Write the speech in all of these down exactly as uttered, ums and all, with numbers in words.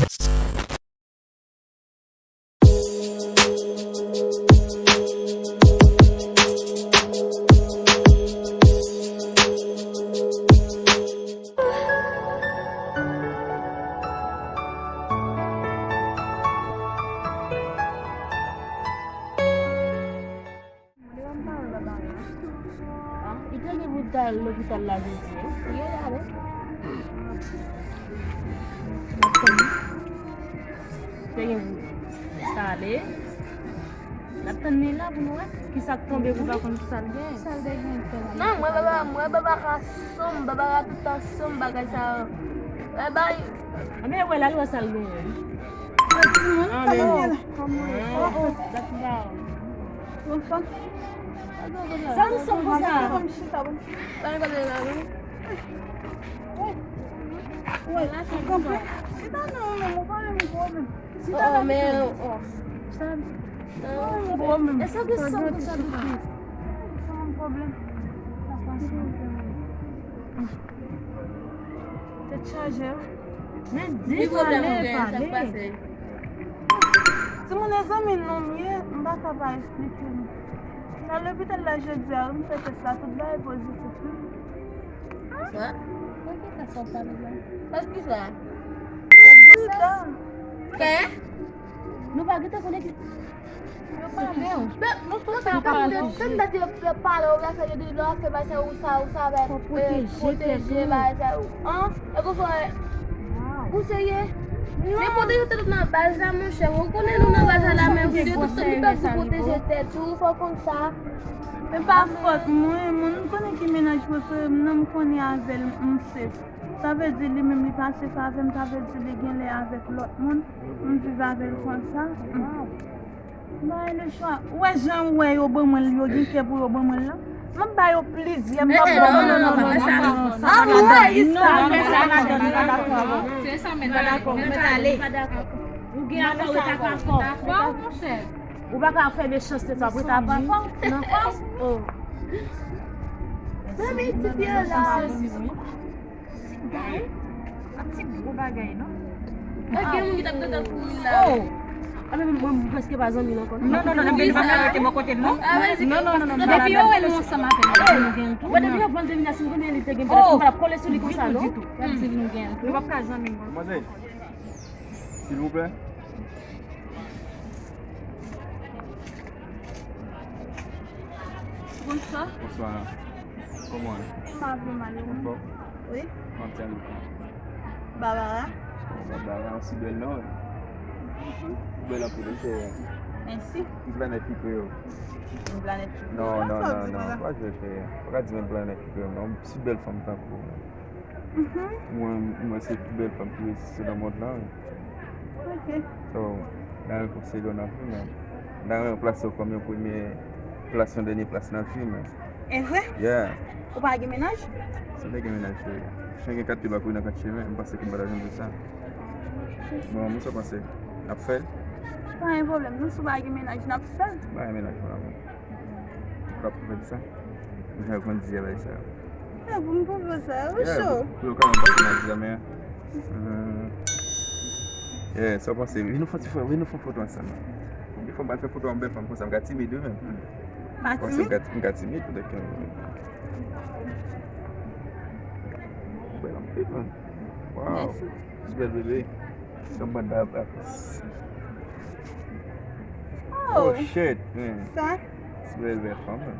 Li te gen pou l t al lopital la jodi, wi. Li ye la, wi. Te gen pou l t ale. N ap tann li la pou nou wè kisa k tonbe pou l pa konn kisa l gen. Non, mwen baba, mwen baba ka sonm, baba ka tout tan sonm bagay sa yo. Baba. Anben wè la, l wè sa l genyen. Timoun, pa gen la. Oh, oh, dat pa. Sa nou sanm konsa? Wè, wè, kanpe. Chita non, men ou pa menm pwoblèm. Chita non, men, oh. Chita non, men ou pa menm pwoblèm. E sa ke sanm konsa depi? Sa menm pwoblèm. Tèt chaje, wi. Men di pale, pale. Timoun, e zanmi nou m ye, m pa ka pa esplike nou. Nan lopital la jodi a, wi, m fè tès la, tout bagay pozitif, wi. Sa? Mwen gen tès sa w pale la. Tès ki sa? Tès gwosès. Kè? Nou pa gentan konnen ki. Yo pale w. Yo pale w. Yo pale w, yo fè yo di lè w ap fè bagay sa, ou sa, ou sa, fò pwoteje bagay sa, ou, an? E konsa, ou serye? Men pwoteje tèt ou nan baz la, monchè. Ou konnen nou nan baz la, la, men ou serye, tout tan nou ta pou pwoteje tèt ou, fò w konn sa. Men pa fòt mwen, mwen, m konnen ki mennaj prefere m nan, m konnen avè l, m safe. Sa vle di li menm li pa safe avè m, sa vle di li genlè avèk lòt moun, m viv avè l konsa. M pa gen lechwa. Ou wè jan ou wè yo ban mwen l, yo gen kè pou yo ban mwen l lan? M ap ba yo plizyè, m p ap ban mwen l. Non, non, non, non, non. Ah, m rayi sa. Non, non, non, non, non, non. Se sa, men pa dakò, men pa ale. Ou gen afè ou pa ka fè. Ou pa ka fè mechanste sa pou ta pa fè. Non, fò. Oh. Mami, ti pye la. Ti gay. A ti gwo bagay, non? Gen moun ki t ap tante kouri la. Oh! A, men mwen, mwen prèske pa zanmi l ankò, non. Non, non, non, non, men li pa ka rete bò kote m, non. Non, non, non, non, non. Depi yo wè nou ansanm avè l, nou gen tou. Mwen, depi yo vann devina si m konnen li te gen pètèt, mwen pa t ap kole sou li konsa, non. Ditou, ditou. L ap di l nou gen tou. Nou p ap ka zanmi, non. Manzè, silvouplè. Bonswa. Bonswa. Kòman w ye? M pa vle mal, non. Anfòm? Wi. Kòman w ap di? Barbara. Oh, Barbara, ou si bèl non, wi. Ou bèl anpil, wi, cheri. Mèsi. Ki planèt ki kreye w? Yon planèt ki kreye w? Non, non, non, non, pa jwe, cheri. Ou pa ka di mwen planèt ki kreye w, non. Ou si bèl fanm tankou w. Mhm. Mwen, mwen se pi bèl fanm ki egziste nan mond lan, wi. Ok. So, m ta renmen konseye w nan vi, men. M ta renmen plase w kòm yon premye plas, yon dènye plas nan vi, men. E vre? Yeah. Ou pa gen mennaj? Si m te gen mennaj, cheri. Chen gen kat pye pa kouri nan kat chemen, m panse ke m pa ta janm di sa. Bon, men sa w panse? N ap fè l? Pa gen pwoblèm, non, si w pa gen mennaj, n ap fè l. M pa gen mennaj, mon amour. Ou ka pwouve m sa? Ou jan konn di bagay sa yo. E, pou m pwouve w sa, ou cho. Pou yo ka wè m pase nan egzamen an. Hmm. Yeah, sa w panse? Vin nou fè ti fwa, vin nou fè foto ansanm. Yon fwa m al fè foto ak yon bèl fanm konsa, m ka timid wi menm. Pa timid? M ka, m ka timid, petèt ke. Bèl anpil, man. Wow. Mèsi. Ti bèl bebe. Yon banda ap, ap. Oh, shit, man. Sa? Ti bèl bèl fanm, man.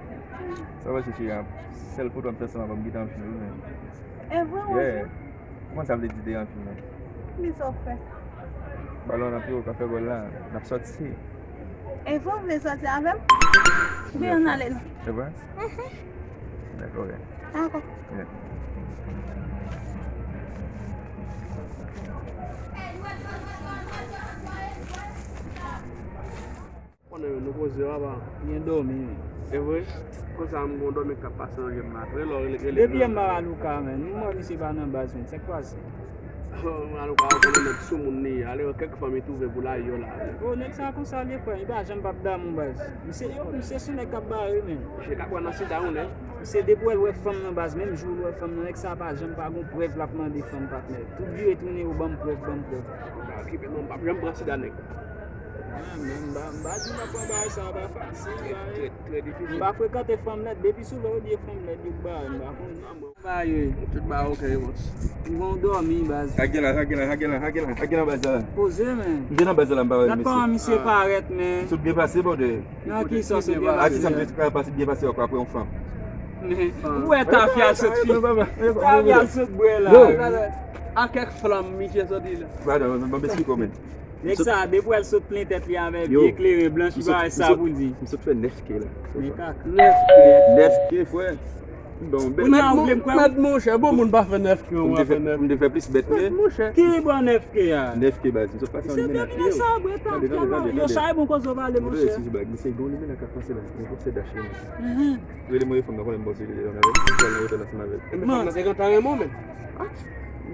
Sa w panse, cheri, a sèl foto m fè ansanm avè w, m gentan anvi w, man. E vre, ou anvi? Yeah. Kòman sa vle di de anvi, man? Men sa w fè. Balon nan pye w, ka fè gòl la. N ap sòti. E vre, ou vle sòti avè m? Wi, ann ale non. E vre? Mhm. Dakò, ok. Dakò. Ok. Konnen nou poze, papa. Byen dòmi, wi. E vre? Konsa, m gon dòmi k ap pase nan je m la. Rele w, rele, rele. Depi yè m pa wè Alouka, men. M wè misye pa nan baz, men. Sa k pase? Oh, Alouka, ou konnen nèg soumoun li ye. Ale wè kèk fanm li twouve pou lavi yo la. Oh, nèg sa konsa l ye, frè. Li pa janm p ap damou, baz. Misye, yo, misye se yon nèg k ap bare, men. Misye ka pran nan sida, yon nèg. Misye depi w wè l wè fanm nan, baz, menm jou l wè fanm nan, nèg sa pa janm pa gon prèv l ap mande fanm, patnè. Tout vire tounen, yo ban m prèv, ban m prèv. Okipe non, m p ap janm pran sida nèg. Mwen menm, m pa, m pa di m ap pran bagay sa, pa fasil, bagay. Trè, trè difisil. M pa frekante fanm lèd, depi souvan yo di e fanm lèd yo k ba yo, m pa konn non, bro. Ba yo. Tout ba ok, bos. M gon dòmi, baz. Sa gen la, sa gen la, sa gen la, sa gen la, sa gen la, baz la. Poze, men. M te nan baz la, m pa wè misye. Gad kòman misye parèt, men. Tout byen pase, brother. Nan ki sans ou byen pase? A ki sa m te ka pase, byen pase ankò apre yon fanm? Men, ou wè tafya sot fi. Tafya sot bwè la. Yo. A kèk flanm misye soti la. Pardon, m, m, m esplike w, men. Nèg sa, depi w wè l sot plen tèt li avè pye klere, blanch, li pa wè sa pou l di. M sot fè nèf K la. Men kaka. Nèf K. Nèf K, frè. Bon, bèl. Kounye a ou vle m kwè w? Mèt monchè, bon moun pa fè nèf K, ou pa fè nèf K. M te fè plis bèt, men. Mèt monchè. Ki bò nèf K a? Nèf K, baz. M sot pase yon limèt. Misye domine sa, bwè tafya, yo chay bon koze w pale, monchè. Sou bag, misye gon limèt la k ap pase la. Men kòm se dash li. Rele mwen, fanm nan konnen m bòs li, li nan avè m. M pral nan otèl ansanm avè l. Enben fanm nan te gentan renmen w, men.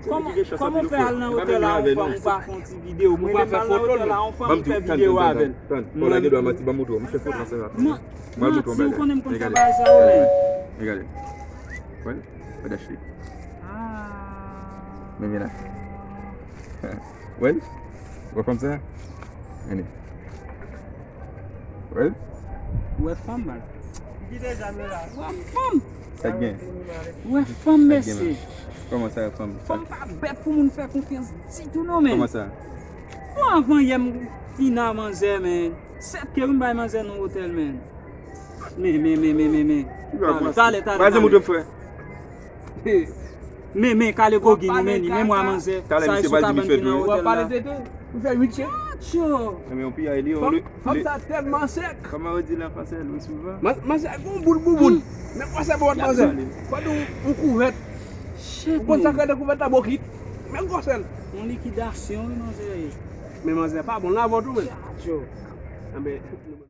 Kòman, kòman w fè al nan otèl a, ou pa, ou pa fè yon ti videyo? Mwen menm al nan otèl a, yon fanm fè videyo avè l. Tann, tann, tann. Ou lage dwa manti, ban m montre w. M fè foto ansanm avè l. Mwen al montre w bagay. Manti, ou konnen m konn fè bagay sa yo, men. Gade. Wè? Wè dash li. Ah. Men vin la. Wè? Wè fanm sa? Gade. Wè? Wè fanm, man. Wè fanm. Sa k gen? Wè fanm, mesye. Kòman sa, fanm? Fanm pa bèt pou moun fè konfyans ditou, non, men. Kòman sa? Bon, avan yè m fin a manzè, men. Sèt K wi m bay manzè nan otèl, men. Men, men, men, men, men, men. Talè, talè, talè, talè. Men, men, kale gogin, men, li, men mwa manzè. Talè misye pral di li fè dlo. W ap pale tete, ou fè uit chen. Atcho! Enben, yon piyay li, yon. Fanm sa tèlman sèk. Kòman yo di l an fransè, l'eau est souvent. Manzè gon boul bouboun. Men gwosè bòt manzè. Fò di yon kouvèt. Ou konn sa k rele kouvèt la, bokit. Men gwosè l. Yon likidasyon, wi, manzè ye. Men manzè pa bon, l avè w tou, men. Atcho! Enben.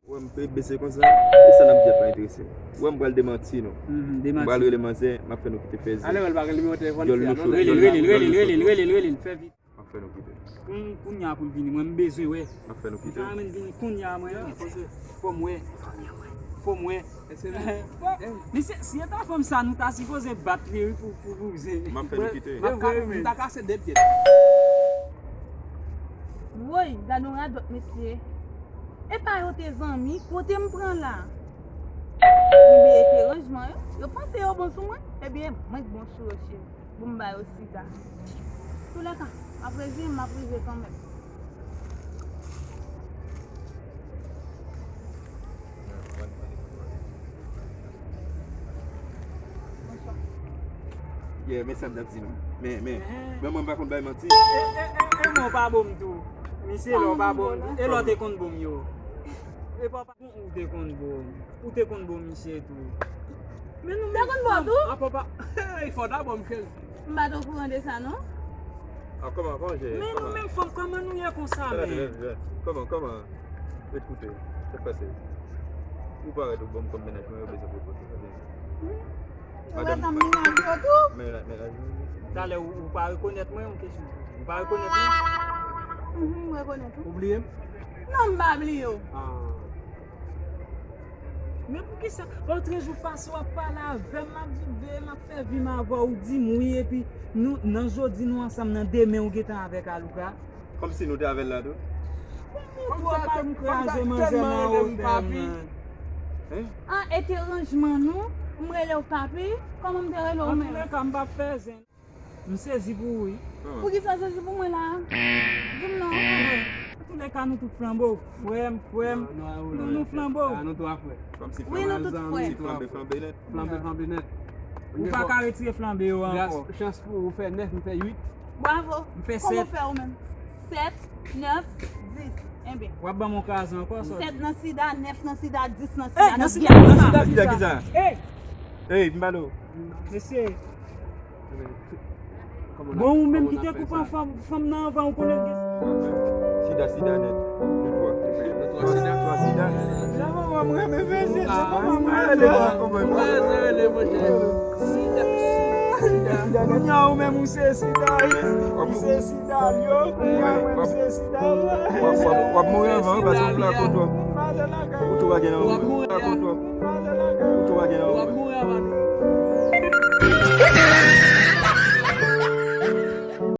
Ou wè m pe bese konsa, e sa n ap di a pa enterese m. Ou wè m pral demanti nou. Mhm, demanti. M pral rele manzè, m ap fè nou kite fèzè. Ale wè l pa gen nimewo telefòn li a, non? Rele l, rele l, rele l, rele l, rele l, rele l, fè vit. M ap fè nou kite. Koun-, kounye a pou l vini, mwen m bezwen wè. M ap fè nou kite. M ta renmen l vini kounye a, mwen, paske fò m wè. Fò m wè. Men se, si e ta fanm sa, nou ta sipoze bat li, wi, pou, pou bouzen. M ap fè nou kite. M ap ka-, m ta kase de pye. Woy, gad yon radòt, mesye. Epa yo te zanmi, kote m pran la? Ebyen, e te ranjman yo. Yo panse yo bon sou mwen, ebyen, mwen k bon sou yo, cheri. Pou m ba yo sida. Toulèka, m ap reziyen m, m ap rive kanmenm. Yeah, men sa m t ap di nou. Men, men, men mwen m pa konn bay manti. E, e, e, e, men w pa bo m tou. Misye lè w pa bo m tou. E lè w te konn bo m yo. E pa, pa, ou te konn bo m. Ou te konn bo misye tou. Men nou menm fanm, apa pa, hey, fò dabò m cheri. M pa t okouran de sa, non. Ah, kòman, kòman je? Men nou menm fanm, kòman nou ye konsa, men? Kòman, kòman? Ekoute, sa k pase? Ou parèt ou bon kòm mennaj mwen, yo bezwen pwopoze. Ou wè sa m mennaj yo tou? Men, men, men. Talè, ou, ou pa rekonèt mwen, yon kesyon. Ou pa rekonèt mwen? Mhm, m rekonèt ou. Ou bliye m? Non, m pa bliye w. Ah. Men poukisa lòtrejou fason w ap pale avè m, m ap viv, m ap fè vi m avè w, ou di m wi, epi nou, nan jodi nou ansanm, nan demen ou gentan avèk Alouka? Kòmsi nou te avè l la tou. Ou twò pa m kraze manzè nan otèl, man. An, e te ranjman nou, m rele w papi, kòman m te rele w menm? Antouleka, m p ap fè zen. M sezi pou ou, wi. Poukisa w sezi pou mwen la? Di m non. Antouleka, nou tout flanbo. Frè m, frè m. Nou, nou flanbo. Nou twa frè. Wi, nou tout frè. Flanbe, flanbe nèt. Flanbe, flanbe nèt. Ou pa ka retire flanbe yo ankò. Chans pou ou fè nèf, m fè uit. Bravo. M fè sèt. Kòman w fè ou menm? Sèt, nèf, dis. Enben. W ap ban m yon kraze ankò, sa w di? Sèt nan sida, nèf nan sida, dis nan sida. Nan sida kisa? Nan sida kisa? Ey! Ey, m pale w. Mesye. Bon, ou menm ki te koupe fanm, fanm nan anvan, ou konnen gen. Sida, sida nèt. Nou twa. Nou twa sida. Twa sida. Jan manman m renmen fè jèt, jan manman m renmen. Sida, sida. Kounye a ou menm ou se sida, ou se sida, yo. Ou menm ou se sida, w ap mouri anvan, wi, paske ou vle akout w. Ou tou pa gen nan ou. Ou tou pa gen nan ou.